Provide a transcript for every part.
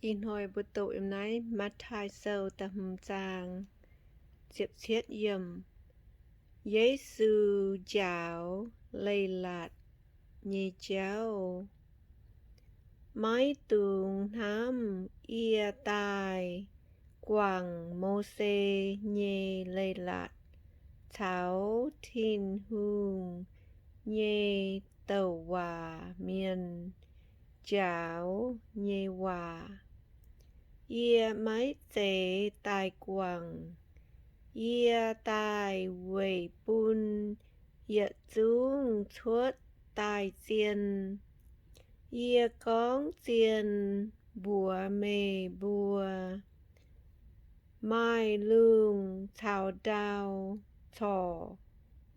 Ih hnoi mbuo doqc yiem naaiv Matv^taai Sou da'hmz zaang ziepc cietv yiemc. Yesu njaaux leiz-latc nyei jauv. Maiv dungx hnamv yie daaih guangc Mose nyei leiz-latc caux Tin-Hungh nyei douc waac mienh njaaux nyei waac. Yie maiv zeiz daaih guangc. Yie daaih weic bun yietc zungv cuotv daaih zien. Yie gorngv zien mbuox meih mbuo, maaih lungh caux ndau corc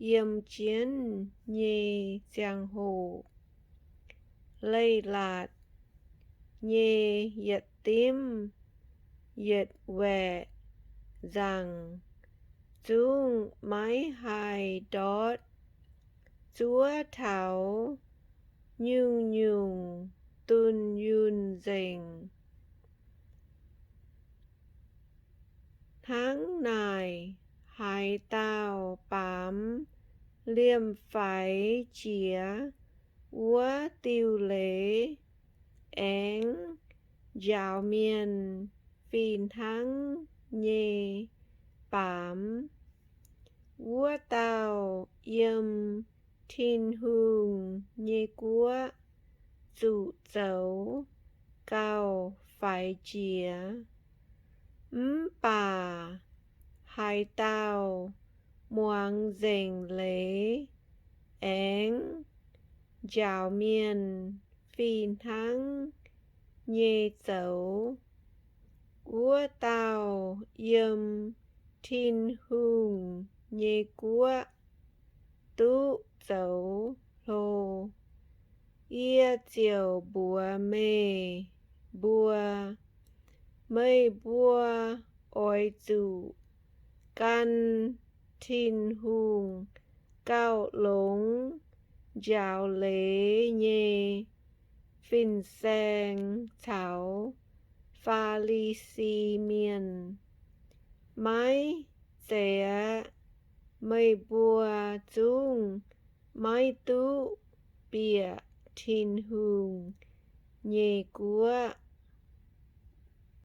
yiem jienv nyei ziangh hoc, leiz-latc nyei yietc dimv yietc waeqc nzaangc zungv maiv haih ndortv. Zuov taux nyungc-nyungc dunh yunh nzengc. Hnangv naaic, haaix dauh baamz liemh faix jiex wuov diuh leiz aengx njaaux mienh fih hnangv nyei baamz, wuov dauh yiem Tin-Hungh nyei guoqv zuqc zoux gauh faix jiex. Mv baac haaix dauh muangx nzengc leiz aengx njaaux mienh fih hnangv nyei zoux, wuov dauh yiem Tin-Hungh nyei guoqv duqv zoux hlo. Yie ziouc mbuox meih mbuo, meih mbuo oix zuqc gan Tin-Hungh gauh longx njaaux leiz nyei fin-saeng caux Faa^li^si Mienh. Maiv zeiz meih mbuo zungv maiv duqv bieqc Tin-Hungh nyei guoqv.